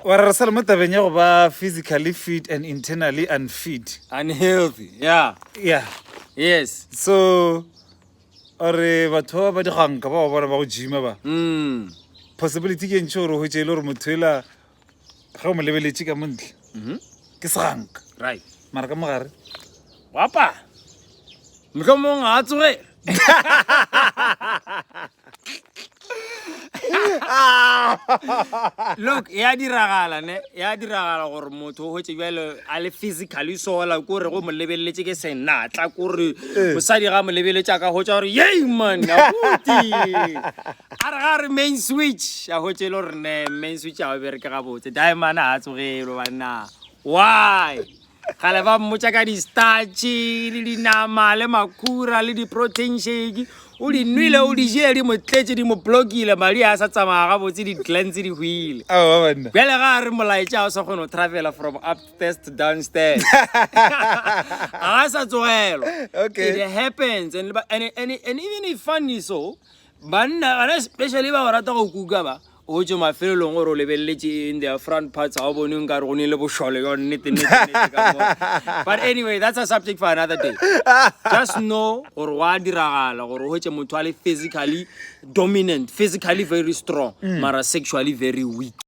Wa re re sa le mo tabeng ya go ba physically fit and internally unfit. Unhealthy, yeah. Yeah. Yes. So ore batho ba ba diganka ba ba bona ba go gyma ba. Possibility ke ntši gore o hwetše e le gore motho ela ge o mo lebeletše ka mo ntle ke seganka. Right. Mara ka mogare Wapa. Mohlomong ga a tsoge. Look, ya diragala ne, ya diragala gore motho o hwetše bjale a le physically sola kore go mo lebeletše ke senatla kore mosadi ga mo lebeletše a ka hwetša gore yei man abuti a re ga re main switch a hwetše e le gore ne main switch a o bereke gabotse diamond a tsogelo banna why Kgale ba mmotša ka di-starch le dinama le makhura le di-protein shake. O di nwele, o di jele, di mo tletše, di mo blockile, madi a sa tsamaya gabotse, di-glands di hwile. Aowa banna. Bjale ga a re molaetša ga o sa kgone go travela from upstairs to downstairs. Ga a sa tsogelwa. Okay. It happens and, and, and, and even if funny so, banna, bana especially ba go rata go kuka ba, O tšwe mafelelong gore o lebeleletše in their front parts ga o bone nkare go nile bošole yo nnete nnete nnete ka mo. But anyway, that's a subject for another day. Just know gore wa diragala gore o hwetše motho a le physically dominant, physically very strong, mara sexually very weak.